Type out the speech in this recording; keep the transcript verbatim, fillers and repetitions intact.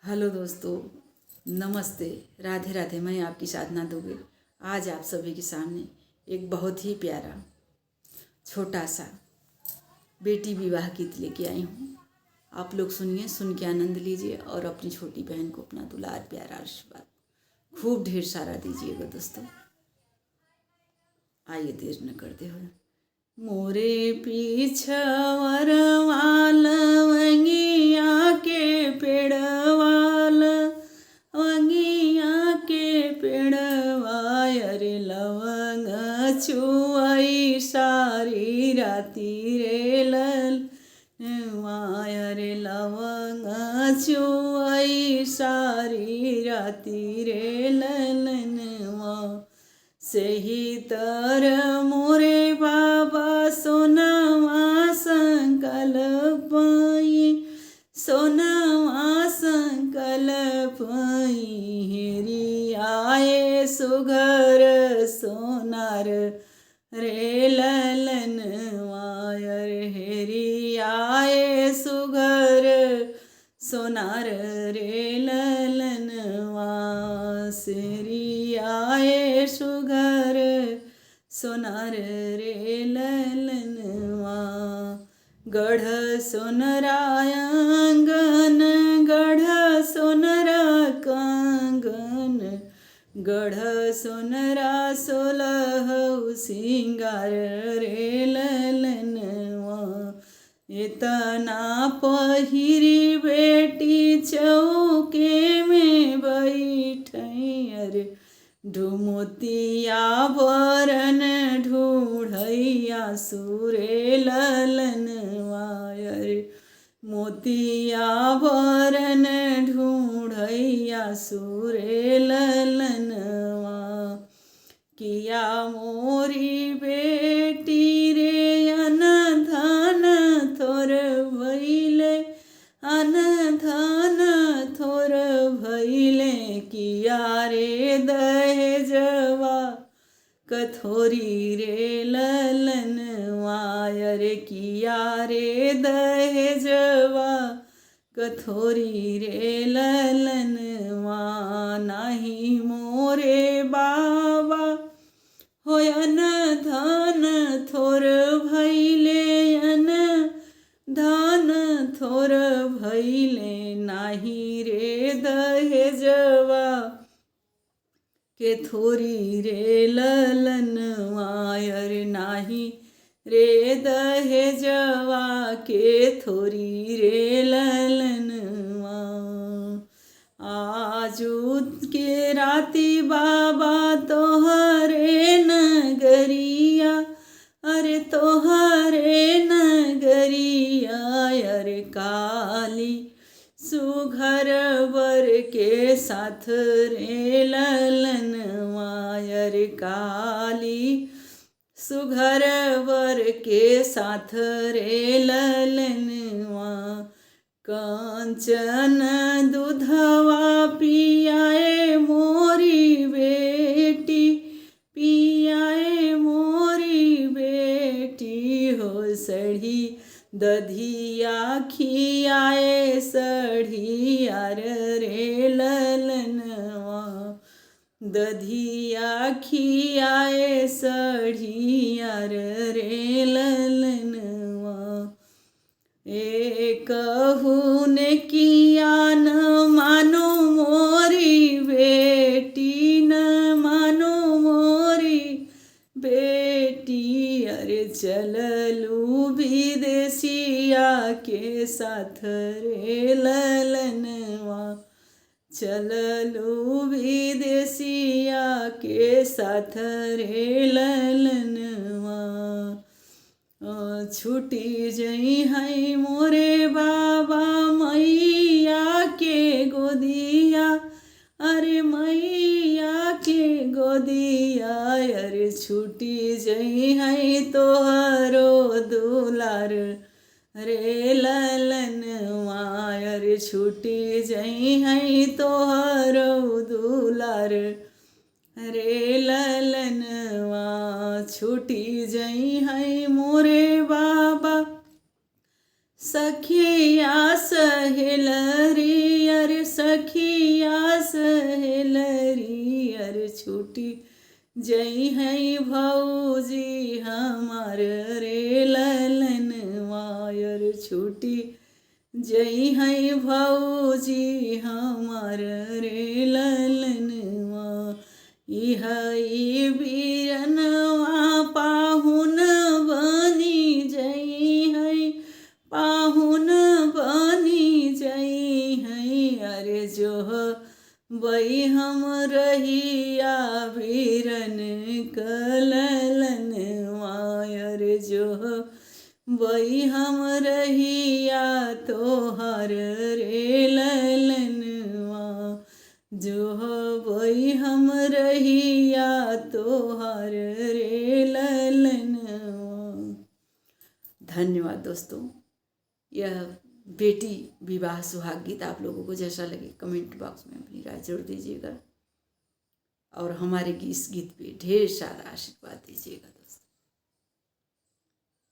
हेलो दोस्तों, नमस्ते, राधे राधे। मैं आपकी साधना दुबे आज आप सभी के सामने एक बहुत ही प्यारा छोटा सा बेटी विवाह गीत लेके आई हूँ। आप लोग सुनिए, सुन के आनंद लीजिए और अपनी छोटी बहन को अपना दुलार, प्यार, आशीर्वाद खूब ढेर सारा दीजिएगा दोस्तों। आइए, देर न करते हुए। मोरे पीछवरवा लवंगिया के पेड़वा, लवंगिया के पेड़वा, अरे लवंग चुअई सारी राती रे ललनवा, अरे लवंग चुअई सारी राती रे ललनवा। सेही तर मोरे बाबा सोनवा संकल्पई, सोनवा संकल्पई, हेरी आए सुघर सोनार रे ललनवा, अरे हेरी आए सुघर सोनार रे ललनवा, सेरी आए सुघर सोनार रे ललनवा। गढ़ सोनरा आंगन, गढ़ सोनरा कांगन, गढ़ सोनरा सोलह सिंगार रे ललनवा। एतना पहिरी बेटी चौके में बैठई, अरे ढुमुतिया बरन ढूढ़ैया सुरे ललनवा, अरे मोतिया बरन ढूढ़ैया सुरे ललनवा। किया मोरी बेटी रे अन धन थोर भइले, अन धन थोर भइले, किया रे दहेजवा कथोरी रे ललनवा, अरे किया रे दहेजवा कथोरी रे ललनवा। नाही मोरे बाबा होय अन धन थोर भइले, अन धन थोर भइले, नाही रे दहेजवा के थोरी रे ललनवा, अरे नाही रे दहेजवा के थोरी रे ललनवा। आजू के राती बाबा तोहरे नगरिया, अरे तोहरे नगरिया, अरे काली सुघर वर के साथ रे ललनवा, अरे काली सुघर वर के साथ रे ललनवा। कंचन दूधवा पियाए मोरी बेटी, पियाए मोरी बेटी हो, सढ़ी दधिया खियाए सढ़ियार रे ललनवा। दधिया खियाए सढ़ियार रे ललनवा। ए कहू ने किया न मानो मोरी बेटी, न मानो मोरी बेटी, अरे चललू विदेशिया के साथ रे ललनवा। चललू विदेशिया के साथ रे ललनवा। अ, छूटी जइहैं मोरे बाबा मैया के गोदिया, अरे मैया के गोदिया, अरे छूटी जइहैं तोहरो दुलार रे ललनवा, अरे छूटी जइहैं तोहरो दुलार रे ललनवा। छूटी जइहैं मोरे बाबा सखिया सहेलरी, अरे सखिया सहेलरी अर छूटी जइहैं भौजी हमार रे ललनवा अर छूटी जइहैं भौजी हमार रे ललनवा। इह ई बीरनवा पाहुन बनी जइहैं, पाहुन बनी जइहैं। अरे जोहबइ हम रहिया बीरन क ललनवा, अरे जोहबइ हम रहिया तोहार रे ललनवा, जोहबइ हम रहिया तोहार रे ललनवा। धन्यवाद दोस्तों। यह बेटी विवाह सुहाग गीत आप लोगों को जैसा लगे, comment box में अपनी राय जरूर दीजिएगा और हमारे इस गीत पे ढेर सारा आशीर्वाद दीजिएगा दोस्तों।